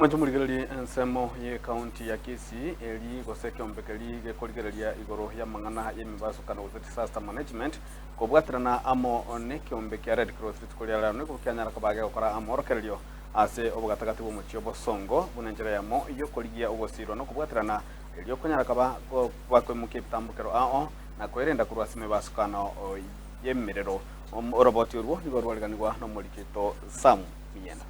Mwanche morigererie ensemo y'ecounty ya Kisii eri gose ekeombe keria gekorigereria igoro y'amang'ana y'emebasokano gose disaster management kobwaterana amo nekeombe kia Red Cross rituko ria rero nigo kianyara koba gegokora amorokererio ase obogatagati bw'omochie obosongo buna enchera eyemo y'okorigia ogosirwa na okobwaterana erio konyara koba bakoimokia ebitambokero ao na kwerenda korwa ase emebasokano y'emerero. Oroboti orwo nigo rwariganigwa nomoriki oito Sam Minyena.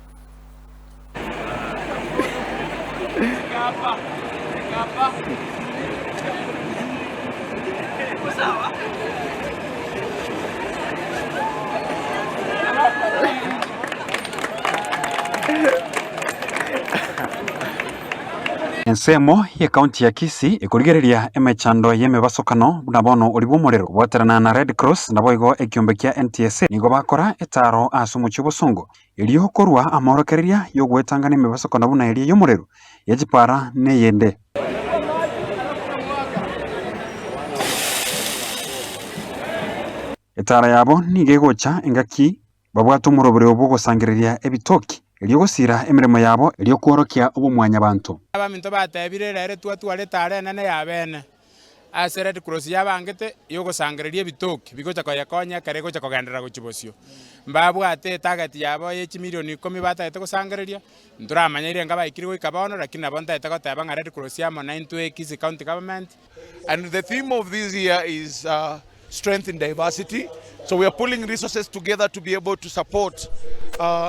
Ensemo y'ecounty ya Kisii ekorigereria emechando y'emebasokano buna bono oria bw'omorero kobwaterana na Red Cross naboigo ekiombe kia NTSA nigo bakora etaro ase omochie obosongo Erio korwa amorokereria y'ogwetangana emebasokano buna eria y'omorero, ye chipara, na eyende. Etara yabo nigo egocha engaki babwate omoroberio bw'ogosangereria ebitoki, erio gosiira emeremo yabo, erio kworokia obomwanyabanto. Abaminto batebire, Rere twatware etara enene y'abeene. Ase Red Cross yabangete yogosangereria ebitoki bigocha koyekonya ekero egocha kogenderera gochia bosio. Mbabwate etarget yabo ye chimilioni ikomi batagete gosangereria, ntoramanya erenga baikire goika bono lakini nabo ntagete goteba ng'a Red Cross amo naintwe Kisii County Government, And the theme of this year is strength in diversity. So we are pulling resources together to be able to support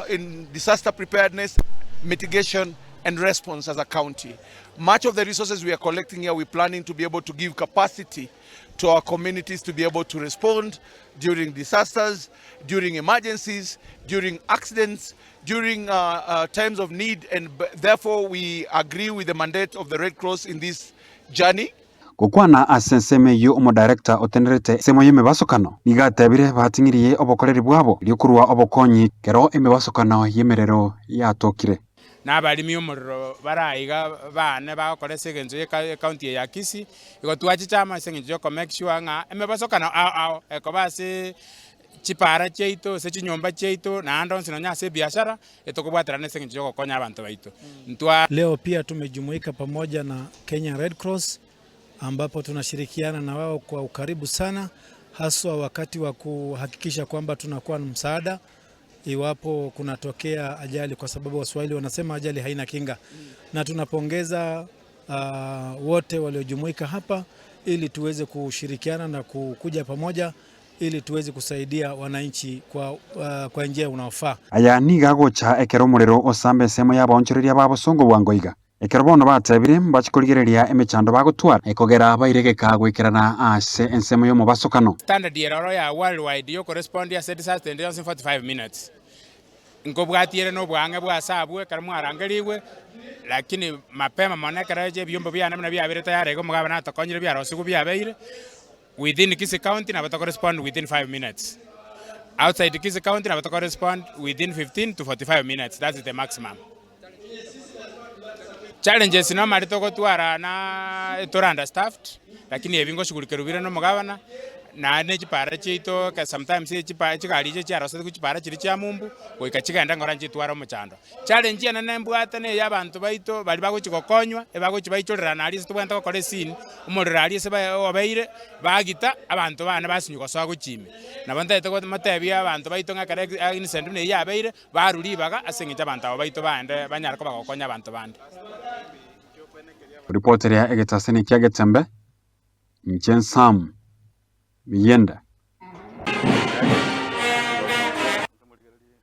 in disaster preparedness, mitigation and response as a county. Much of the resources we are collecting here, we're planning to be able to give capacity to our communities to be able to respond during disasters, during emergencies, during accidents, during uh, uh, times of need, and therefore we agree with the mandate of the Red Cross in this journey. Gokwana ase ensemo eyio omodirector otenerete ensemo y'emebasokano nigo atebire bating'irie obokoreri bwabo erio korua obokonyi kero emebasokano y'emerero yatokire. Na abarimi omorero bare aiga baane bagokora ase engencho ye ecounty eye ya Kisii, igo twachicha amo ase engencho ya oko make sure ng'a emebasokano ao ao ekoba ase chipara chiaito, ase chinyomba chiaito, naende onsi nonya ase ebiashara, etokobwaterana ase engencho ya ogokonya abanto baito. Ntwa. Leo pia tumejumuika pamoja na Kenya Red Cross ambapo tunashirikiana na wao kwa ukaribu sana haswa wakati wa kuhakikisha kwamba tunakuwa na msaada iwapo kunatokea ajali, kwa sababu Waswahili wanasema ajali haina kinga, na tunapongeza uh, wote waliojumuika hapa ili tuweze kushirikiana na kukuja pamoja ili tuweze kusaidia wananchi kwa, uh, kwa njia unaofaa. Aya nigo agocha ekero omorero osamba ensemo y'abaonchoreria ba bosongo bwango iga. Ekero bono batebire, mbachie korigereria emechando bagotwara, ekogera baire egeka goikerana ase ensemo y'omobasokano. Standard ere oro ya worldwide yokorespond ase disaster ende yonsi 45 minutes. Nkobwatia ere noboang'e bwa ase abwo ekero mwarangerigwe, lakini mapema mono ekero ebiombe biane buna biabeire tayari iga omogabana natokonyire biarosigwe biabeire, within Kisii county nabo tokorespond within 5 minutes, outside Kisii county nabo tokorespond within 15 to 45 minutes, that's the maximum. Challenges normally togotwara na tore understaffed, lakini ebi ngoshughulikerwa bire na omogabana, naende ne chipara chiaito ekero sometimes echipa chigari echi chiarosetigwe chipara chiria chia mumbu, goika chigende ngora nchitware omochando. Challenge enene mbwate na eya abanto baito baria bagochia gokonywa, ebagochia baichorerana aria ase tobwenerete gokora esini, omorero aria ase ba obeire, bagita, abanto bane basinywa gosoa gochia ime. Nabo ntagete go motebie abanto baito ng'a ekero incident buna eyio yabeire, Barue ribaga ase engencho abanto aba baito baende banyare koba gokonya abanto bande. Ripoteria egetaseni kia Getembe, Inche Sam Miyenda.